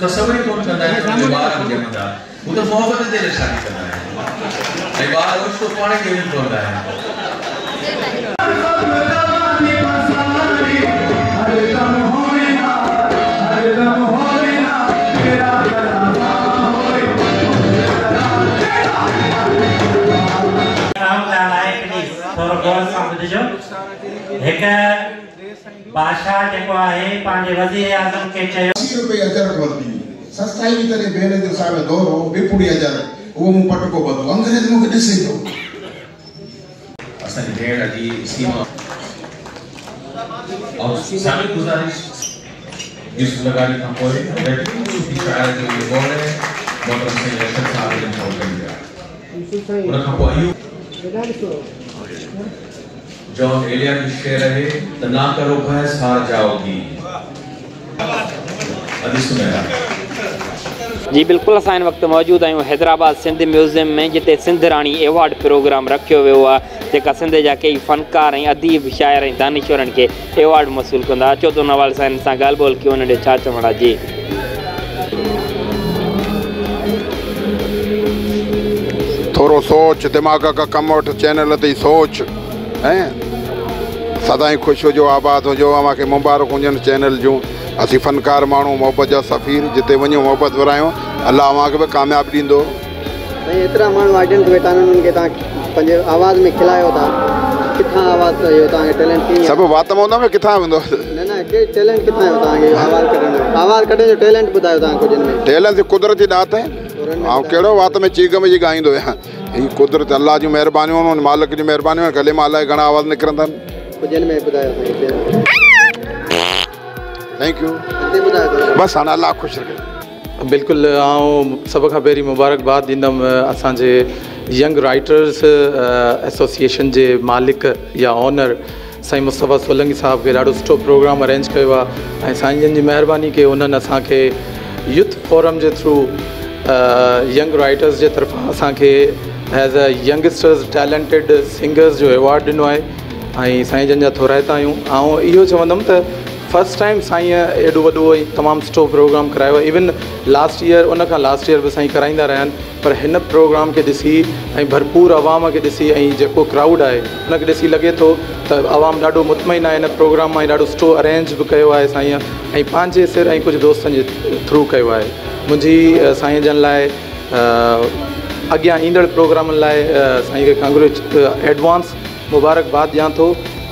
تصور ئي ڪونه ڪندا آهن ته انهن جا ٻار به ڄمندا. هو ته محبت جي لاء شادي ڪندا آهن ۽ ٻار اوچتو پاڻ ئي ڄمي پوندا آهن. اهم ڳالهه آهي پليز ٿورو غور سان ٻڌجو هڪ بادشاهه جيڪو آهي پنهنجي وزيراعظم کي چيو. 80 روپيه اجرڪ ورتي هئي. سستائي هئي تڏهن بينظير صاحب جو دور هو، ٻي پڙي اجرڪ، اهو مون پٽڪو ٻڌو. انگريز مون کي ڏسي ٿو. اسان جي ڀيڻ ادي سيما ۽ ساڳي گذارش يوسف لغاري کان پوء بهترين صوفي شاعر جو اهو ايوارڊ محترم سيد ارشد صاحب جن کان ڪيو ويو آهي. ان کان پوء ايوب جان ايليا جو شعر آهي ته نا ڪرو بحث هار جائوگي. ادي سميرا. جي بلڪل اسان هن وقت موجود آهيون حيدرآباد سنڌ ميوزيم ۾ جتي سنڌ راڻي ايوارڊ پروگرام رکيو ويو آهي جيڪا سنڌ جا ڪيئي فنڪار ۽ اديب شاعر ۽ دانشورن کي ايوارڊ موصول ڪندا اچو ته ان حوالي سان هنن سان ڳالهه ٻولهه ڪيون انهن جو ڇا چوڻ آهي جي. ٿورو سوچ دماغ کان ڪم وٺ چينل تي سوچ ۽ سدائين خوش هجو آباد هجو اوهان کي مبارڪون هجن چينل جون اسين فنڪار ماڻهو محبت جا سفير جتي وڃون محبت ورهايون الله اوهان کي به ڪامياب ڏيندو. سائين ايترا ماڻهو آڊينس ويٺا آهن انهن کي توهان پنهنجي آواز ۾ کلايو ٿا ڪٿان آواز اهو توهان کي ٽيلنٽ ڪيئن سڀ وات مان هوندو ڪٿان هوندو. نه نه ڪي ٽيلنٽ ڪٿان آيو توهان کي اهو آواز ڪڍڻ جو آواز ڪڍڻ جو ٽيلنٽ ٻڌايو توهان ڪجهه ان ۾. ٽيلنٽ قدرتي ڏات آهي آئون ڪهڙو وات ۾ چيغم جي ڳائيندو آهيان هي قدرت الله جون مهربانيون آهن مالڪ جون مهربانيون آهن گلي مان الائي گهڻا آواز نڪرندا آهن. ڪجهه ان ۾ ٻڌايو سائين. Thank you بس هاڻي الله خوش رکي. بلڪل آئون سڀ کان پهرين مبارڪباد ڏيندم اسان جي ينگ رائيٽرس ايسوسيئيشن جي مالڪ يا اونر سائين مصطفيٰ سولنگي صاحب کي ڏاڍو سٺو پروگرام ارينج ڪيو آهي ۽ سائين جن جي مهرباني ڪي انهن اسان کي يوٿ فورم جي ٿرو ينگ رائيٽرس جي طرفان اسان کي as a youngsters talented singers جو ايوارڊ ڏنو آهي ۽ سائين جن جا ٿورائتا آهيون آئون اهو چوندم ته فرسٽ ٽائيم سائين ايڏو وڏو ۽ تمام سٺو پروگرام ڪرايو آهي ايون لاسٽ ايئر ان کان لاسٽ ايئر به سائين ڪرائيندا رهيا آهن پر هن پروگرام کي ڏسي ۽ ڀرپور عوام کي ڏسي ۽ جيڪو ڪرائوڊ آهي ان کي ڏسي لڳي ٿو ته عوام ڏاڍو مطمئن آهي هن پروگرام مان ۽ ڏاڍو سٺو ارينج به ڪيو آهي سائين ۽ پنهنجي سر ۽ ڪجهه دوستن جي ٿرو ڪيو آهي منهنجي سائين جن لاء اڳيان ايندڙ پروگرامن لاء سائين کي ڪانگريچ ايڊوانس مبارڪباد ڏيان ٿو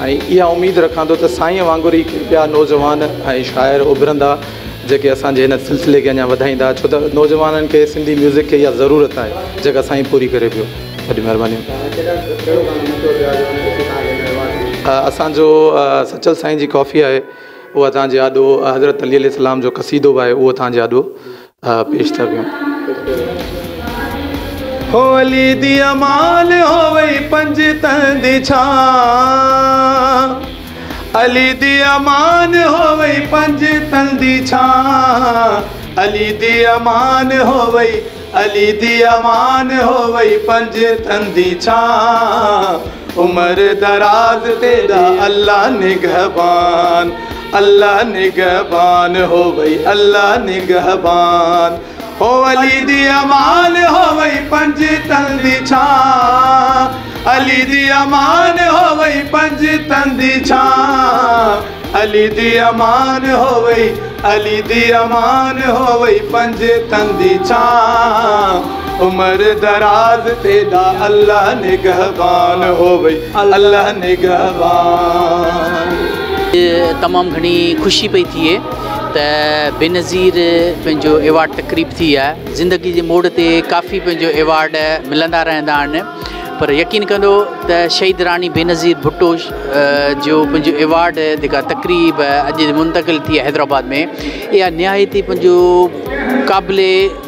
۽ اها اميد رکان ٿو ته سائينء وانگر ئي ڪي ٻيا نوجوان ۽ شاعر اڀرندا جيڪي اسان جي هن سلسلي کي اڃا وڌائيندا ڇو ته نوجوانن کي سنڌي ميوزڪ کي اها ضرورت آهي جيڪا سائين پوري ڪري پيو وڏي مهرباني. اسان جو سچل سائين جي ڪافي آهي اها توهان جي آڏو حضرت علي عليه السلام جو قصيدو به آهي اهو توهان جي آڏو پيش ٿا ڪيون. هو علي the امان هووي پنجتن the ڇان علي the امان هووي پنجتن the ڇان Ali the Aman هووي Ali the امان هووي پنجتن the ڇان عمر دراز تيڏا الله نگهبان الله نگهبان هووي الله نگهبان هو علي the امان هووي پنجتن the ڇان علي the امان هووي پنجتن the ڇان Ali the Aman هووي Ali the امان هووي پنجتن the ڇان عمر دراز تيڏا الله نگهبان هووي الله نگهبان. تمام گهڻي خوشي پئي ٿئي ته بينظير پنهنجو ايوارڊ تقريب ٿي آهي زندگي جي موڙ تي ڪافي پنهنجو ايوارڊ ملندا رهندا آهن پر يقين ڪندو ته شهيد راڻي بينظير ڀٽو جو پنهنجو ايوارڊ جيڪا تقريب اڄ منتقل ٿي آهي حيدرآباد ۾ اها نهايت ئي پنهنجو قابل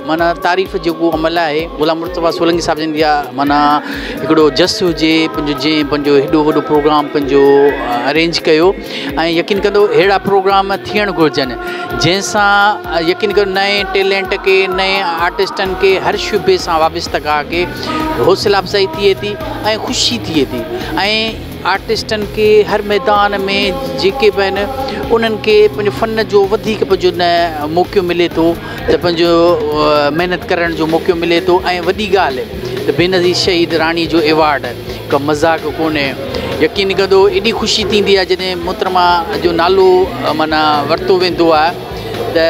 معنيٰ تعريف جيڪو عمل آهي غلام مصطفيٰ سولنگي صاحب جن جا معنيٰ هڪڙو جس هجي پنهنجو جنهن پنهنجو هيڏو وڏو پروگرام پنهنجو ارينج ڪيو ۽ يقين ڪندو اهڙا پروگرام ٿيڻ گهرجن جنهن سان يقين ڪيو نئين ٽيلنٽ کي نئين آرٽسٽن کي هر شعبي سان وابستگاهه کي حوصلا افزائي ٿئي ٿي ۽ خوشي ٿئي ٿي ۽ آرٽسٽن کي هر ميدان ۾ جيڪي به آهن انهن کي پنهنجو فن جو وڌيڪ پنهنجو نه موقعو ملي ٿو ته پنهنجو محنت ڪرڻ جو موقعو ملي ٿو. ۽ وڏي ڳالهه ته بينظير شهيد راڻي جو ايوارڊ ڪا مذاق ڪونهي. يقين ڪندو ايڏي خوشي ٿيندي آهي جڏهن محترمه جو نالو معنيٰ ورتو ويندو آهي ته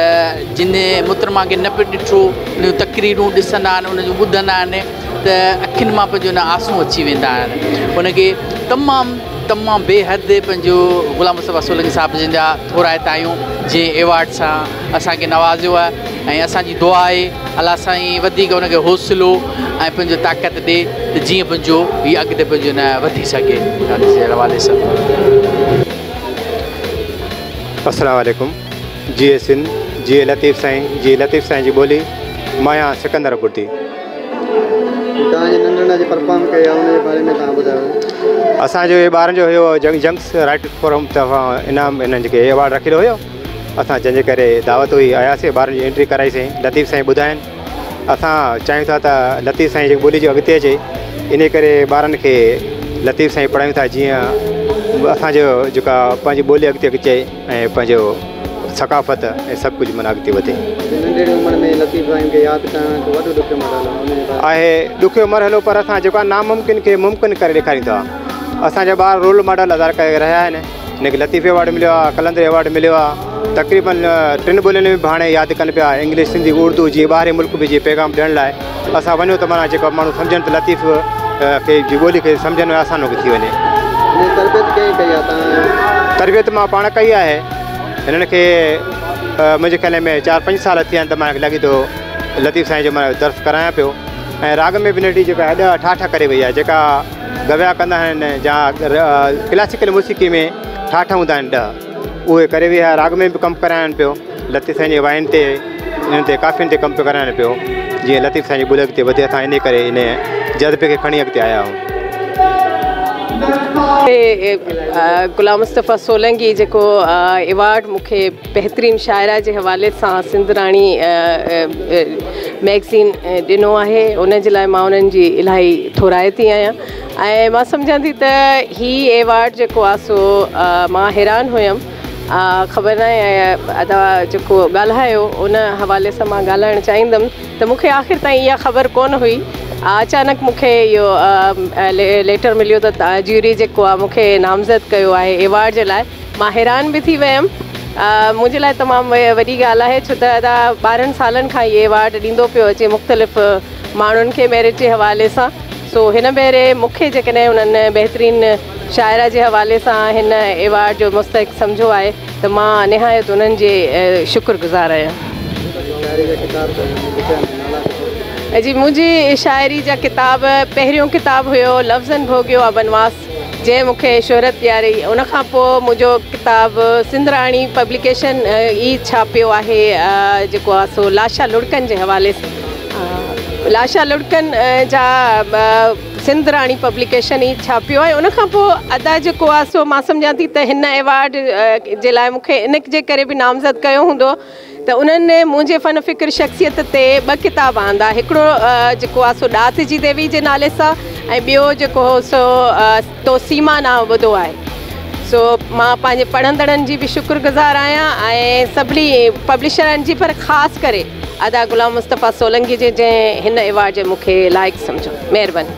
جن محترمه کي نه به ڏٺو ان جون تقريرون ڏسندا آهن ان جون ٻڌندا آهن ته اکين مان پنهنجو نه آنسو اچي ويندا آهن. ان کي تمام تمام بيحد پنهنجو غلام مصطفيٰ سولنگي صاحب جن جا ٿورائتا آهيون جنهن ايوارڊ سان اسان کي نوازيو آهي. ۽ اسان جي دعا آهي الله سائين وڌيڪ ان کي حوصلو ۽ پنهنجو طاقت ڏي ته جيئن پنهنجو هيءُ اڳتي پنهنجو نه وڌي سگهي ان حوالي سان. السلام عليڪم. جيئي سنڌ، جيئي لطيف سائين، جيئي لطيف سائين جي ٻولي. مان آهيان سڪندر ٻڍي. توهان جي ننڍڙن اڄ پرفارم ڪئي آهي ان جي باري ۾ توهان ٻڌايو. اسان جو ٻارن جو هيو ينگس رائٽر فورم طرفان انعام انهن جيڪي ايوارڊ رکيل هيو اسان جنهن جي ڪري دعوت هئي آياسين ٻارن جي انٽري ڪرائيسين. لطيف سائين ٻڌائين اسان چاهيون ٿا ته لطيف سائين جي ٻولي جو اڳتي اچي ان ڪري ٻارن کي لطيف سائين پڙهايون ٿا جيئن اسان جو جيڪا پنهنجي ٻولي اڳتي اچي ۽ پنهنجو ثقافت ۽ سڀ ڪجهه معنيٰ اڳتي وڌي. ننڍڙي عمر ۾ لطيف سائين کي ياد ڪرڻ هڪ وڏو ڏکيو مرحلو آهي. آهي ڏکيو مرحلو پر اسان جيڪو آهي ناممڪن کي ممڪن ڪري ڏيکاريون ٿا. اسان جا ٻار رول ماڊل ادا ڪري رهيا آهن. هن کي لطيف ايوارڊ مليو آهي، قلندر ايوارڊ مليو آهي. تقريبن ٽن ٻولين ۾ به هاڻي ياد ڪن پيا، انگلش، سنڌي، اردو، جيئن ٻاهرين ملڪ به جيئن پيغام ڏيڻ لاءِ اسان وڃون ته معنيٰ جيڪو ماڻهو سمجهن ته لطيف کي جي ٻولي کي سمجهڻ ۾ آسان ٿي وڃي. تربيت ڪنهن ڪئي آهي توهان؟ تربيت مان پاڻ ڪئي آهي. هنن کي منهنجي خيال ۾ 4-5 سال ٿيا آهن ته مان لڳي ٿو لطيف سائين جو مان درس ڪرايان پيو. ۽ راڳ ۾ به ننڍي جيڪا ڏهه ٺاٺ ڪري وئي آهي، جيڪا گويا ڪندا آهن يا ڪلاسيڪل موسيقي ۾ ٺاٺ هوندا آهن 10، اهي ڪري وئي آهي. راڳ ۾ به ڪم ڪرايان پيو، لطيف سائين جي واين تي انهن تي ڪافين تي ڪم پيو ڪرايان پيو جيئن لطيف سائين جي ٻولي اڳتي وڌي. اسان ان ڪري ان جذبي کي کڻي اڳتي آيا آهيون. غلام مصطفيٰ سولنگي جيڪو ايوارڊ مون کي بهترين شاعره جي حوالي سان سنڌ راڻي ميگزين ڏنو آهي ان جي لاءِ مان انهن جي الاهي ٿورائتي آهيان. ۽ مان سمجهان ٿي ته هيءُ ايوارڊ جيڪو آهي سو مان حيران هيم. خبر نه آهي ادا جيڪو ڳالهايو ان حوالي سان مان ڳالهائڻ چاهيندم ته مون کي آخر تائين اها خبر ڪونه هئي. اچانڪ مون کي اهو ليٽر مليو ته جيوري جيڪو آهي مون کي نامزد ڪيو آهي ايوارڊ جي لاءِ. مان حيران به ٿي ويم. منهنجي لاءِ تمام وڏي ڳالهه آهي ڇو ته ادا 12 سالن کان اهو ايوارڊ ڏيندو پيو اچي مختلف ماڻهن کي ميرٽ جي حوالي سان. سو هن ڀيري مون کي جيڪڏهن انهن بهترين شاعره جي حوالي سان هن ايوارڊ جو مستحق سمجهو آهي ته مان نهايت انهن جي شڪرگذار آهيان. جي منهنجي شاعري جا ڪتاب پهريون ڪتاب هيو لفظن ڀوڳيو آ بنواس جنهن مون کي شهرت ڏياري. ان کان پوءِ منهنجو ڪتاب سنڌ راڻي پبلڪيشن ئي ڇاپيو آهي جيڪو آهي سو لاشا لڙڪن جي حوالي سان. لاشا لڙڪن جا سنڌ راڻي پبلڪيشن ئي ڇاپيو آهي. ان کان پوءِ ادا جيڪو آهي سو مان سمجهان ٿي ته هن ايوارڊ جي لاءِ مون کي ان جي ڪري به نامزد ڪيو هوندو ته انهن منهنجي فن فڪر شخصيت تي 2 ڪتاب آندا. هڪڙو جيڪو آهي سو ڏات جي ديوي جي نالي سان ۽ ٻيو جيڪو هو سو تو سيما نانءُ ٻڌو آهي. سو مان پنهنجي پڙهندڙن جي به شڪرگذار آهيان ۽ سڀني پبلشرن جي، پر خاص ڪري ادا غلام مصطفيٰ سولنگي جي جنهن هن ايوارڊ جي مون کي لائق سمجهو. مهرباني.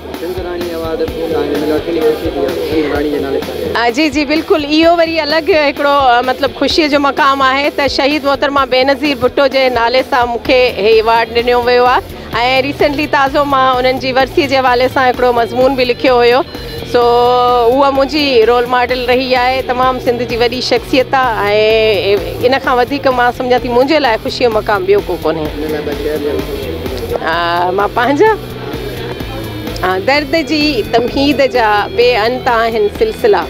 جي جي بلڪل، اهو وري الڳ هڪڙو مطلب خوشيءَ جو مقام آهي ته شهيد محترمه بينظير ڀٽو جي نالي سان مون کي هي ايوارڊ ڏنو ويو آهي. ۽ ريسينٽلي تازو مان انهن جي ورسيءَ جي حوالي سان هڪڙو مضمون به لکيو هيو. سو اها منهنجي رول ماڊل رهي آهي. تمام سنڌ جي وڏي شخصيت آهي ۽ ان کان وڌيڪ مان سمجهان ٿي منهنجي لاءِ خوشيءَ جو مقام ٻيو ڪو ڪونهي. مان پنهنجا درد جي تمهيد جا بي انت آهن سلسلا،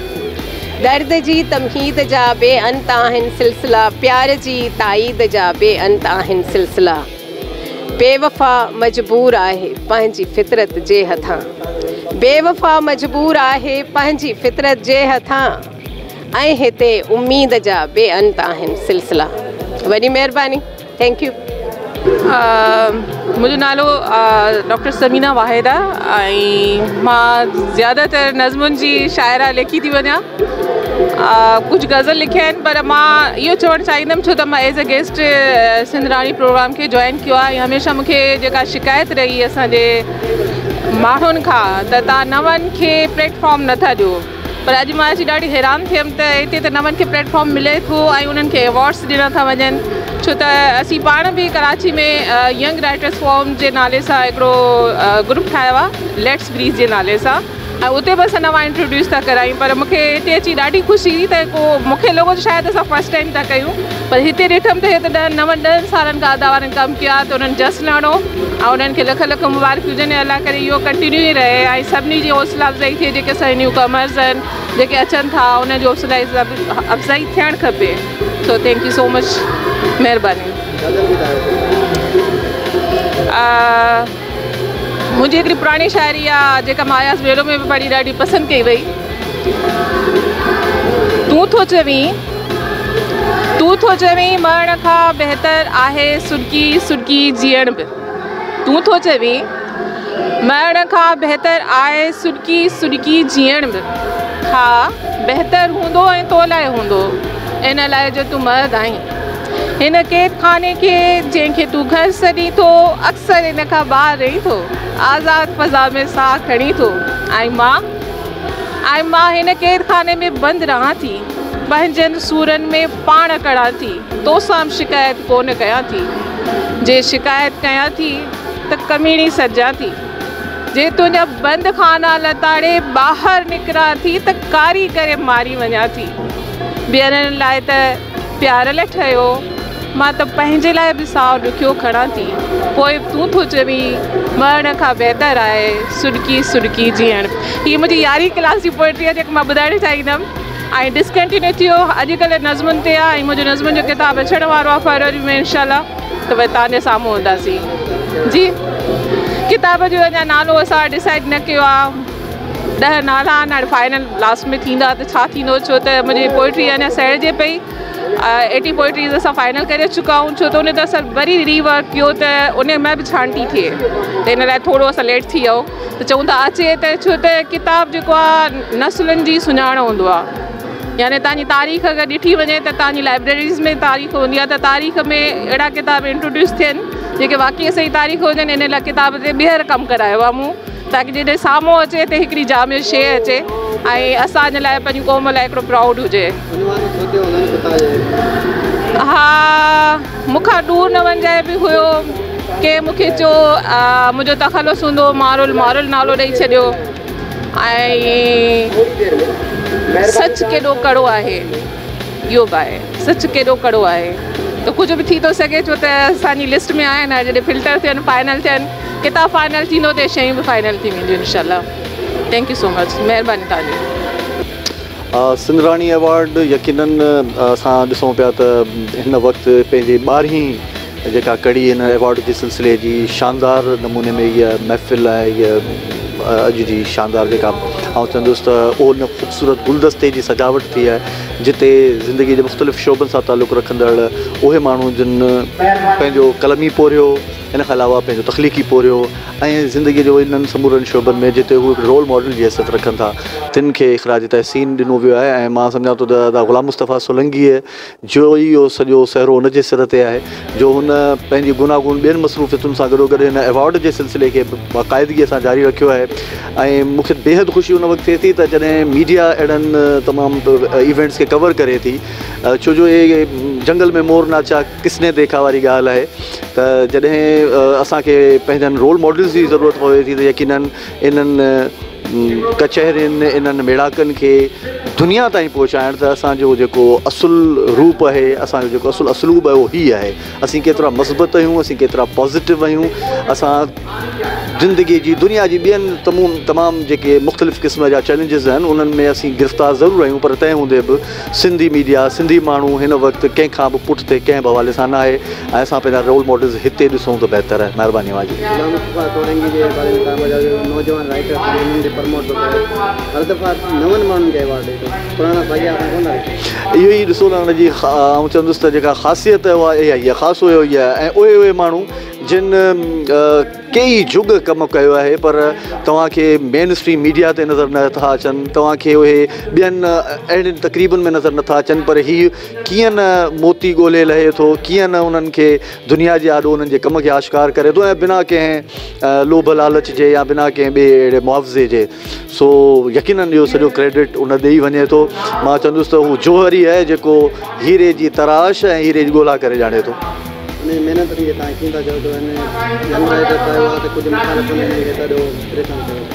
درد جي تمهيد جا بي انت آهن سلسلا، پيار جي تائيد جا بي انت آهن سلسلا. بيوفا مجبور آهي پنهنجي فطرت جي هٿان، بيوفا مجبور آهي پنهنجي فطرت جي هٿان، ۽ هتي اميد جا بي انت آهن سلسلا. وڏي مهرباني، thank you. منهنجو نالو ڊاڪٽر ثمينه واحد آهي ۽ مان زياده تر نظمن جي شاعره ليکي ٿي وڃان. ڪجهه غزل لکيا آهن پر مان اهو چوڻ چاهيندم ڇو ته مان as a guest Sindh Rani programme کي جوائن ڪيو آهي ۽ هميشه مون کي جيڪا شڪايت رهي اسان جي ماڻهن کان ته توهان نون کي پليٽ فارم نٿا ڏيو، پر اڄ مان اچي ڏاڍي حيران ٿيم ته هتي ته نون کي پليٽ فارم ملي ٿو ۽ انهن کي ايوارڊس ڏنا ٿا وڃن. ڇو ته اسين پاڻ به ڪراچي ۾ ينگ رائٽرس فورم جي نالي سان هڪڙو گروپ ٺاهيو آهي let's breeze جي نالي سان ۽ اتي به اسان نوان انٽروڊيوس ٿا ڪرايون. پر مون کي هتي اچي ڏاڍي خوشي ٿي ته ڪو مون کي لڳو ته شايد اسان فرسٽ ٽائيم ٿا ڪيون، پر هتي ڏٺم ته هتي 9 10 سالن کان ادا وارن ڪم ڪيو آهي ته انهن جس لهڻو ۽ انهن کي لک لک مبارڪيون هجن. الله ڪري اهو ڪنٽينيو ئي رهي ۽ سڀني جي حوصلا افزائي ٿئي، جيڪي اسان جي نيو ڪمرز آهن جيڪي اچن ٿا انهن جي حوصلا افزائي ٿيڻ کپي. So thank you so much, مهرباني. منهنجي هڪڙي پراڻي شاعري آهي جيڪا مان اياز ميلو ۾ به پڙهي ڏاڍي پسند ڪئي وئي. تون ٿو چوين، تون ٿو چوين مرڻ کان بهتر آهي سڏڪي سڏڪي جيئڻ به. تون ٿو چوين مرڻ کان بهتر آهي سڏڪي سڏڪي جيئڻ به. ها بهتر هوندو ۽ تو لاء هوندو، ان لاء جو تون مرد آهين. هن قيد خاني کي جنهن کي تون گهر سڏين ٿو، اڪثر ان کان ٻاهر رهين ٿو، آزاد فضا ۾ ساهه کڻين ٿو ۽ مان هن قيد خاني ۾ بند رهان ٿي، پنهنجن سورن ۾ پاڻ ڪڙان ٿي، توسان به شڪايت ڪونه ڪيان ٿي، جي شڪايت ڪيان ٿي ته ڪميڻي سڏجان ٿي، جي تنهنجا بند خانا لتاڙي ٻاهر نڪران ٿي ته ڪاري ڪري ماري وڃان ٿي. ٻين لاء ته پيار ٺهيو، مان ته پنهنجي لاءِ به ساهه ڏکيو کڻان ٿي، پوءِ تون ٿو چوين مرڻ کان بهتر آهي سڏڪي سڏڪي جيئڻ. هيءَ منهنجي 11هين ڪلاس جي پوئٽري آهي جيڪا مان ٻڌائڻ چاهيندم ۽ ڊسڪنٽينيو ٿي ويو. اڄڪلهه نظمن تي آهي ۽ منهنجو نظمن جو ڪتاب اچڻ وارو آهي فروري ۾ انشاء الله، ته وري توهان جي سامهون هونداسين. جي ڪتاب جو اڃا نالو اسان ڊسائيڊ نه ڪيو آهي، 10 نالا آهن، هاڻي فائنل لاسٽ ۾ ٿيندا ته ڇا ٿيندو، ڇو ته منهنجي پوئٽري اڃا سهڙجي پئي. 80 پوئٽريز اسان فائنل ڪري چڪا آهيون، ڇو ته ان تي اسان وري ري ورڪ ڪيو ته ان ۾ به ڇانٽي ٿئي ته ان لاءِ ٿورو اسان ليٽ ٿي ويو. ته چئون ٿا اچي ته، ڇو ته ڪتاب جيڪو آهي نسلن جي سڃاڻ هوندو آهي، يعني توهان جي تاريخ اگر ڏٺي وڃي ته توهان جي لائبريريز ۾ تاريخ هوندي آهي، ته تاريخ ۾ اهڙا ڪتاب انٽروڊيوس ٿين جيڪي واقعي صحيح تاريخ هجن. ان لاءِ ڪتاب تي ٻيهر ڪم ڪرايو آهي مون، تاڪه جڏهن سامهون اچي ته هڪڙي جامع شيءِ اچي ۽ اسان جي لاءِ پنهنجي قوم لاءِ هڪڙو پرائوڊ هجي. ها مون کان ڏور نه وڃجانءِ به هيو، ڪنهن مون کي چيو منهنجو تخلص هوندو مارل، مارل نالو ڏيئي ڇڏيو. ۽ سچ ڪيڏو ڪڙو آهي، اهو به آهي، سچ ڪيڏو ڪڙو آهي ته ڪجهه به ٿي ٿو سگهي، ڇو ته اسان جي لسٽ ۾ آهن. هاڻي جڏهن فلٽر ٿين، فائنل ٿين، ڪتاب فائنل ٿيندو ته شيون به فائنل ٿي وينديون انشاء الله. Thank you so much, مهرباني توهان جي. سنڌ راڻي ايوارڊ يقينن اسان ڏسون پيا ته هن وقت پنهنجي 12هين جيڪا ڪڙي هن ايوارڊ جي سلسلي جي شاندار نموني ۾ هيءَ محفل آهي، هيءَ اڄ جي شاندار جيڪا آئون چوندس ته اهو نه خوبصورت گلدستي جي سجاوٽ ٿي آهي، جتي زندگيءَ جي مختلف شعبن سان تعلق رکندڙ اهي ماڻهو جن پنهنجو قلمي پورهيو، ان کان علاوه پنهنجو تخليقي پورهيو ۽ زندگيءَ جو انهن سمورن شعبن ۾ جتي هو هڪ رول ماڊل جي حيثيت رکن ٿا، تن کي اخراج تحسين ڏنو ويو آهي. ۽ مان سمجهان ٿو ته دادا غلام مصطفيٰ سولنگيءَ جو ئي اهو سڄو سهرو هن جي سر تي آهي، جو هن پنهنجي گوناگون ٻين مصروفيتن سان گڏوگڏ هن ايوارڊ جي سلسلي کي به باقاعدگيءَ سان جاري رکيو آهي. ۽ مون کي بيحد خوشي ان وقت ٿئي ٿي ته جڏهن ميڊيا اهڙن تمام ايونٽس کي ڪور ڪري ٿي، ڇو جو اهي جنگل ۾ مور ناچا ڪسني ديکا واري ڳالهه آهي ته جڏهن اسان کي پنهنجن رول ماڊلز جي ضرورت پوي ٿي ته يقينن انهن ڪچهرين، انهن ميڙاڪن کي دنيا تائين پهچائڻ ته اسان جو جيڪو اصل روپ آهي، اسان جو جيڪو اصل اسلوب آهي اهو هيءَ آهي. اسين ڪيترا مثبت آهيون، اسين ڪيترا پازيٽو آهيون، اسان زندگيءَ جي دنيا جي ٻين تمام جيڪي مختلف قسم جا چئلينجز آهن انهن ۾ اسين گرفتار ضرور آهيون، پر تنهن هوندي به سنڌي ميڊيا، سنڌي ماڻهو هن وقت ڪنهن کان به پٺتي ڪنهن به حوالي سان نه آهي ۽ اسان پنهنجا رول ماڊلز هتي ڏسون ته بهتر آهي. مهرباني اوهان جي. غلام مصطفيٰ سولنگي جي باري ۾ توهان ٻڌايو، نوجوان رائٽر آهن انهن کي پروموٽ ٿو ڪري، هر دفعا نون ماڻهن کي ايوارڊ ڏئي ٿو. پراڻا ساڳيا اسان ڪونه ٿا ڏسون. اهو ئي ڏسو نه ان جي آئون چوندس ته جيڪا خاصيت آهي اها اها ئي آهي، خاص اهو ئي آهي ۽ اهي اهي ماڻهو جن ڪيئي جڳ ڪم ڪيو آهي پر توهان کي مين اسٽريم ميڊيا تي نظر نه ٿا اچن، توهان کي اهي ٻين اهڙين تقريبن ۾ نظر نه ٿا اچن، پر هي ڪيئن نه موتي ڳولي لهي ٿو، ڪيئن نه انهن کي دنيا جي آڏو انهن جي ڪم کي آشڪار ڪري ٿو ۽ بنا ڪنهن لوڀ لالچ جي يا بنا ڪنهن ٻئي اهڙي معاوضي جي. سو يقينن اهو سڄو ڪريڊٽ ان ڏي ئي وڃي ٿو. مان چوندس ته هو جوهري آهي جيڪو هيري جي تراش ۽ هيري جي ڳولا ڪري ڄاڻي ٿو. ان جي محنت کي توهان ڪيئن ٿا چئو ته هن ينگ رائيٽر ٺاهيو آهي ته ڪجهه مخالفن هن کي ڏاڍو پريشان ڪيو آهي.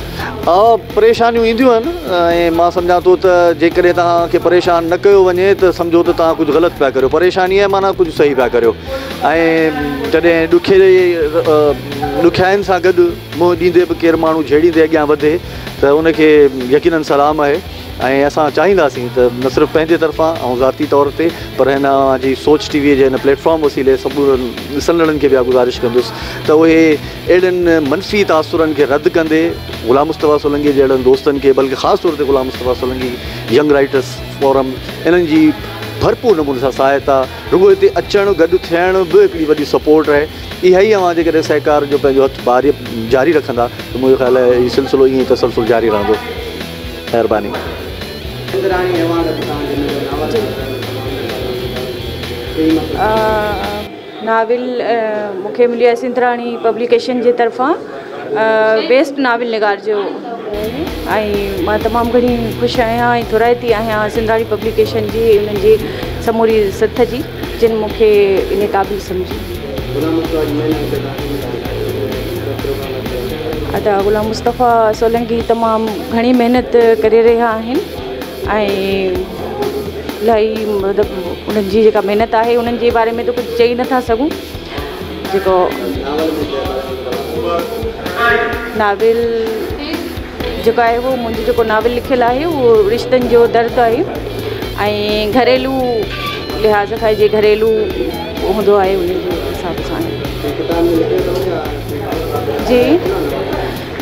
ها پريشانيون اينديون آهن ۽ مان سمجهان ٿو ته جيڪڏهن توهان کي پريشان نه ڪيو وڃي ته سمجهو ته توهان ڪجهه غلط پيا ڪريو. پريشاني آهي معنيٰ ڪجهه صحيح پيا ڪريو ۽ جڏهن ڏکي ڏکيائين سان گڏ منهن ڏيندي به ڪير ماڻهو جهيڙيندي اڳيان وڌي ته ان کي يقينن سلام آهي ۽ اسان چاهينداسين ته نه صرف پنهنجي طرفان ۽ ذاتي طور تي پر هن اوهان جي سوچ ٽي وي جي هن پليٽ فارم وسيلي سمورن ڏسندڙن کي به اها گذارش ڪندس ته اهي اهڙن منفي تاثرن کي رد ڪندي غلام مصطفيٰ سولنگي جهڙن دوستن کي بلڪه خاص طور تي Ghulam Mustafa Solangi young writers forum انهن جي ڀرپور نموني سان سهائتا رڳو هتي اچڻ گڏ ٿيڻ به هڪڙي وڏي سپورٽ آهي. اها ئي اوهان جيڪڏهن سهڪار جو پنهنجو هٿ جاري رکندا ته منهنجو خيال آهي هي سلسلو ائين ئي تسلسل جاري رهندو. مهرباني. سنڌ راڻي ايوارڊ اڄ توهان کي مليو ناول ناول مون کي مليو آهي سنڌ راڻي پبليڪيشن جي طرفان بيسٽ ناول نگار جو ۽ مان تمام گهڻي خوش آهيان ۽ ٿورائتي آهيان سنڌ راڻي پبليڪيشن جي انهن جي سموري سٿ جي جن مون کي ان قابل سمجهيو. ادا غلام مصطفيٰ سولنگي تمام گهڻي محنت ڪري رهيا آهن ۽ الاهي مطلب انهن جي جيڪا محنت آهي انهن جي باري ۾ ته ڪجهه چئي نٿا سگهون جيڪو ناول جيڪو آهي اهو منهنجو جيڪو ناول لکيل آهي اهو رشتن جو درد آهي ۽ گهريلو لحاظ کان جي گهريلو هوندو آهي ان جي حساب سان جي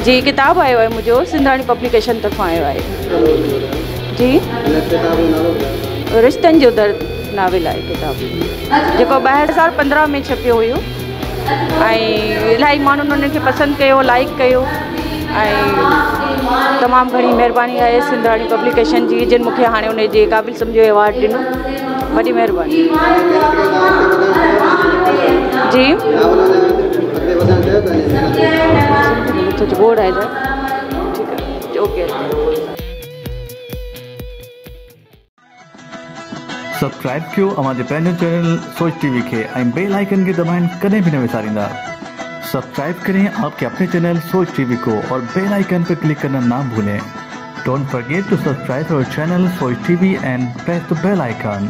جي ڪتاب آيو آهي منهنجو سنڌاڻي پبليڪيشن طرفان آيو آهي جي رشتن جو درد ناول آهي ڪتاب جيڪو 2015 ۾ ڇپيو هيو ۽ الاهي ماڻهن ان کي پسند ڪيو لائڪ ڪيو ۽ تمام گهڻي مهرباني آهي سنڌاڻي پبليڪيشن جي جن مون کي هاڻي ان جي قابل سمجهيو ايوارڊ ڏنو وڏي مهرباني جي بورڊ آهي ٺيڪ آهي اوڪي. سبسڪرائب ڪيو اوهان جي پنهنجو چينل سوچ ٽي وي کي ۽ بيل آئيڪن کي دٻائڻ ڪڏهن به نه وساريندا. سبسڪرائب ڪرين آپ ڪي اپني چينل سوچ ٽي وي ڪو اور بيل آئيڪن پي ڪلڪ ڪرنا نا ڀولين. Don't forget to subscribe our channel Soch TV and press the bell icon.